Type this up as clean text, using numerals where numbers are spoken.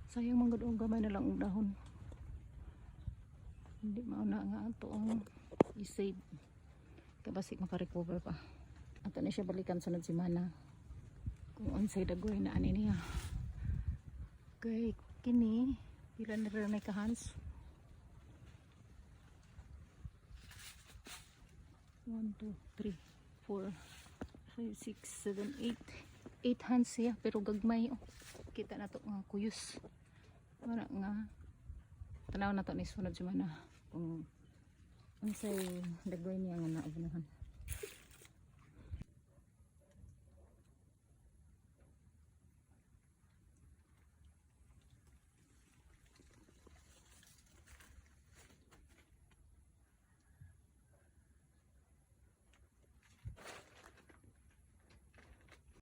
Sayang man gud, gamay na lang ang dahon. Hindi mao na nga ato ang i-save. Kay basig maka-recover pa. Ato na siya balikan sunod semana, kung unsay dagoy na ani niya. Kay kini, pila na rin ka hands? 1, 2, 3, 4, 5, 6, 7, 8. 8 hands siya, pero gagmay, oh. Kita na to nga kuyos. Wala nga. Tanaw na to ni sunod semana kung unsay dagoy niya nga naabot.